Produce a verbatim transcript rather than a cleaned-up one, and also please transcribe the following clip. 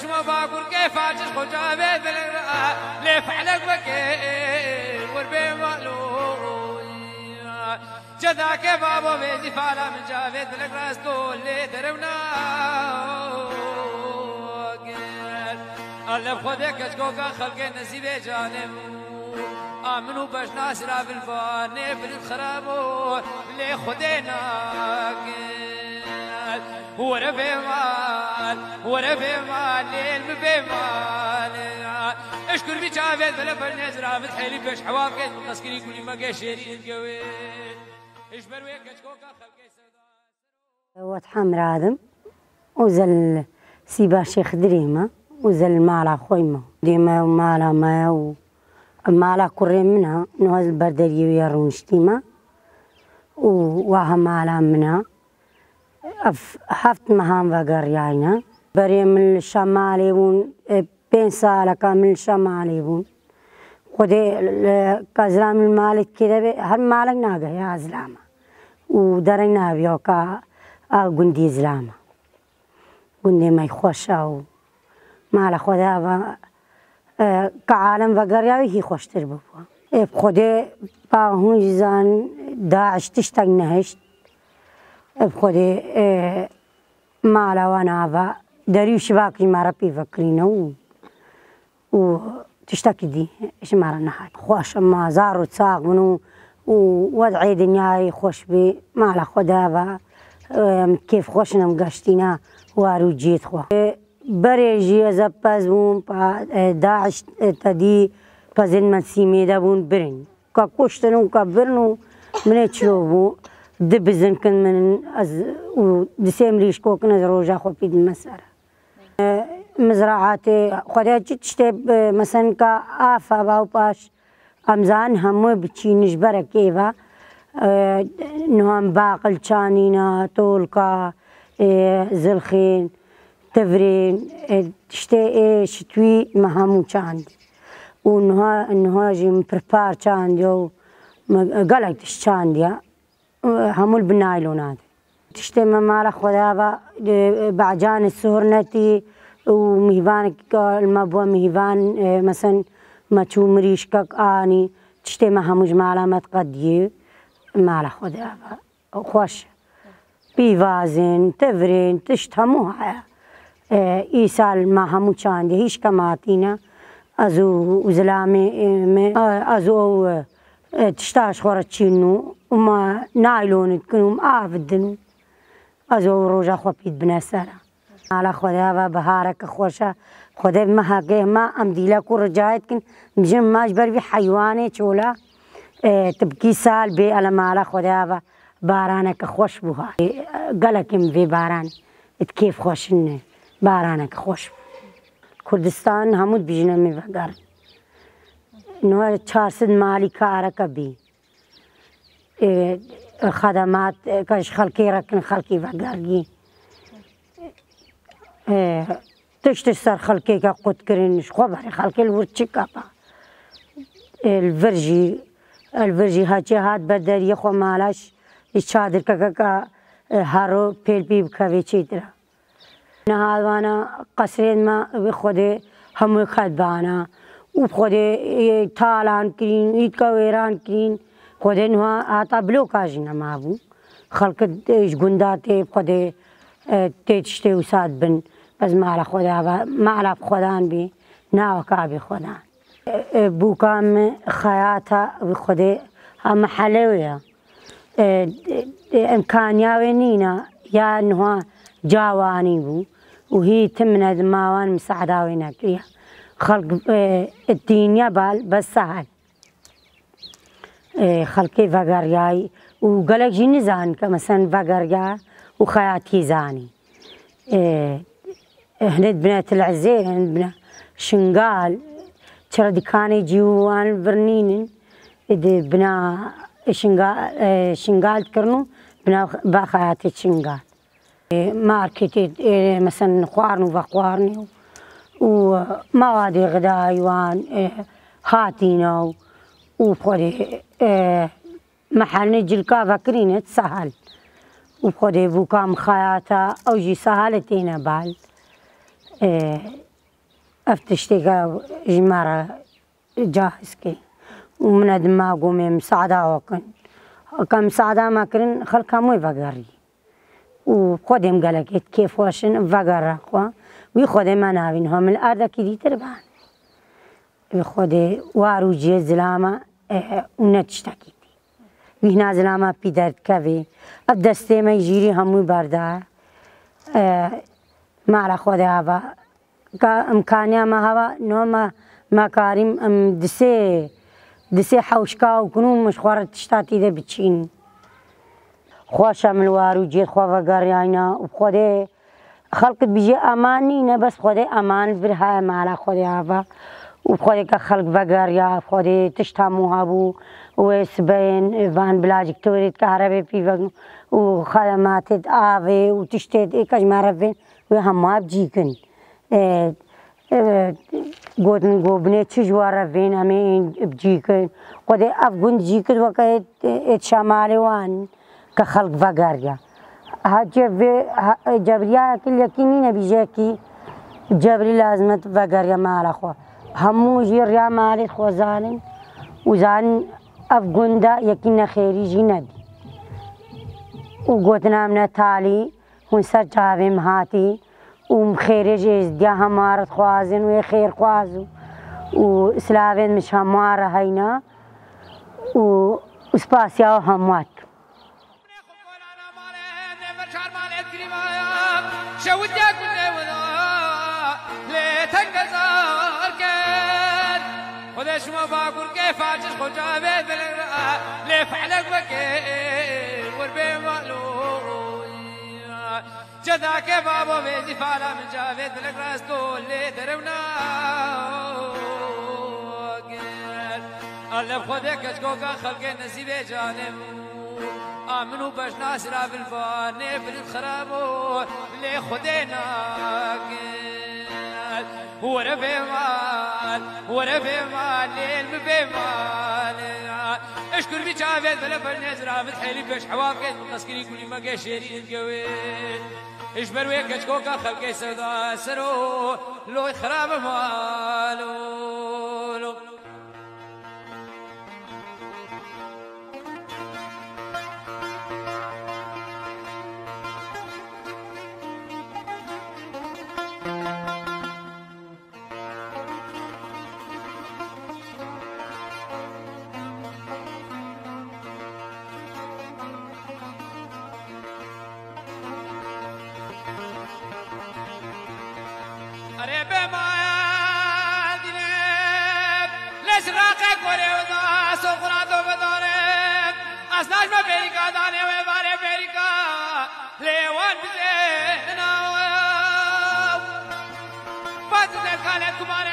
Şima bakur kê faciş xwe çavê dilek ra, lê felek weke wer bê maloy. Cedake babo vêzî fala min çavê dilek rasto lê derew nagir. Elef Xwedê keçkoka xelkê nesîbê canê bû. Amin û beş nasira bilbanê bilin xirabo lê Xwedê nagir. Were vê mal, were vê mal, lêl mi vê mal. Eşkur bir çavê bele bernez ravit heli beş hewal kez qeskiri kulî mege şêrîn gewê. Eşber wê keçkoka xelkê sevda. Wet Hemra dim. Û zel Sîba Şêx Dirê me. Û zel mala xwe me. Dê me û mala me û mala kurê min e. Niha ez li ber deriyê wê ya rûniştî me. Û wa he mala min e. Ev heft mehan vegeriyayne. Berê min li Şemalê bûn, e, pênc saleka min li Şemalê bûn. Xwedê li, ka zilam li malê dikê de be, her malek nagehê ha zilama. Û dereng naviya ka a gundî zilama. Gundê me xweş e û mala xwe de ava, e, ka alem vegeriya wî hî xweştir bibû. E, bi Xwedê pa hûn jî zan Daiş tiştek nehişt. E, bi Xwedê, e, mala wan ava derî û şibak jî me re pî vekirîne û, û tiştekî dî ji me re nehat. Xweş e, ma zar û çax bin û, û wed'ê dinyayê xweş bî. Mala xwe de ava, em, kêf xweş in em geştîne war û cêt xwe. E, berê jî ez epez bûm, pa, e, Daiş, e, te dî pezên me sîmê de bûn birin. Ka kuştin û ka birin û min ê çilo bû. Di bizin kin min ez û di sê mirîşko kin ez roja xwe pî dime ser. E, mizraatê Xwedê çi tiştê, e, mesen ka afa ba û paş em zanin hemû biçîn ji berekê ve, e, nihan baqil çanîna, tolka, e, zilxên, tivrên, e, tiştê ê şitwî me hemû çandî. Û niha, niha jî min pirpar çandiya û me gelek tişt çandiya. Hemû li bin naylona de. Tiştê me mala xwe de ava, e, becanê sor netî û mîhvanek li me bû mîhvan, e, mesen me çû mirîşkek anî. Tiştê me hemû ji mala me diqediyê. Mala xwe de ava. Xweş. Pîvazên, tivrên, tişt hemû heye. E, îsal me hemû çandî, hîç kema hatîne. Ez û, û zilamê, e, me, e, ez û ew, e, tişta ji xwe re çîn û, û me naylonê dikin û me av didin û ez û ew roja xwe pî dibine ser e. Mala xwe de ava bihareke xweş e. Xwedê bi me heke hema em dîlek û ricayê dikin. Em jin ma ji ber vî heywanê çola, e, tibkî sal bê ele mala xwe de ava baraneke xweş bû ha. E, gelek em vê baran di kêf xweşin ne. Baraneke xweş bû. Kurdistan hemû dibîjin em ê vegerin. Niha çar sed malî kareke bî. E, xedemat, e, ka ji xelkê re kin, xelkê vegergî. E, tişt ji ser xelkê ke qut kirin, ji xwe berê xelkê li wir çi kapa. E, li vir jî, e, li vir jî heçê hat ber deriyê xwe mala ji, ji çadirkeke ke, e, hero pêl pî bikevê çêtir e. Niha vana qesrên me bi Xwedê hemû xet bana û bi Xwedê, e, talan kirîn, îtka wêran kirîn. Xwedê niha hata bloka jî nema bû. Xelk, e, ji gunda tê bi Xwedê, e, tê tiştê wisa dibin. Ez mala Xwedê ava, mala bi Xwedan bî, naveka bî Xwedan. E, e, bûka min xeyata wî Xwedê ha mehele wê ya. E, e, imkaniya wê nîna ya niha cawanî bû û hî tim ne di mawan misaada wê nekiriya. Xelk, e, dînya bal bes sehel. E, xelkê vegeriyayî û gelek jî nizanin ke mesen vegeriya û xeyatî zanî. E, Hinek dibine tilezê, hinek dibine şingal. Çira dikanê cî û wan vir nînin. Ê di bina şinga-, e, şingal dikirin û bina ba xeyatê şingal. E, marketê, e, mesen xwarin û vexwarinê û, û mawadê xidayî wan, e, hatîna û, û xwedê, e, Mehelnê cilka vekirîne sahel. Û xwedê bûka mixayata ew jî sahel têne bal. E, Ev tiştêke ji me re cahiz kê. Û min e dima gomê misada wa kin. Ka misada me kirin, xelk hemû vegerî. Û Xwedê min gelekê kêfxweş in, vegere xwe. Wî Xwedê me navîn, ha min li erdekî dîtir ben. Wî Xwedê war û cihê zilama, e, û ne tiştekî dî. Wî hina zilama pî derdikevî. Ev destê me jîrî hemû berda. E, mala Xwedê ava. Ka imkaniya me hava, no me, me karîm, em, disê, disê hewşka û kunû min ji xwe re tişta tî de biçîn. Xweş e min war û cêd xwe vegeriyayna û Xwedê xelk dibîje eman nîne, bes Xwedê eman vir heye mala Xwedê hava. Û Xwedê ke xelk vegeriya, Xwedê tişt hemû hebû, wê sibeyên van bilacik torê dike herebê pîvek û xedematê avê û tiştê ê ke ji me re vên, wê hema bicîkin. E, e, gotin ku binê çi ji we re vên em ê bicîkin. Xwedê ev gund cî kir weke êt, êt şemalê wan ke xelk vegeriya. Ha ce vê, ha, cebriyayekî lekî nîne bîjekî cebrî lazim e vegeriya mala xwe. Hemû jî riya malê xwe zanin û zanin ev gund de yekî nexêrî jî nedî. Û gotina min e talî, hûn ser çavê min hatî û min xêrê ji êzdiya hema re dixwazin, wê xêrxwaz û, û silavên min ji hema re heyna û, û spasiya we hema dikim. Xwedê şima bakur ke faciş xwe çavê dilek re lê felek veke wer bê malo. Cedake babo vêzî fala min cavê dilek resto lê derewna. Alev Xwedê keçkoka xelkê nesîbê canê min. Amin û beş nasira bilbanê bilît xirabo lê Xwedê nakin. Were bêvan, were bêvan, lêl mi bêvan. Eşkur bi çavê dile bernê zira bit hêlî pêş hewa bikên, qeskirî gulî meke şêrî dikewê. Ji ber wê keçkoka xelkê sewda sero loy xirab malo. Erê bê maye dîne, lê siraqê korê wina soxura do bidane. Asnaş me berîka dane wê barê berîka, lê wan bizêna. Pat zelkane kumare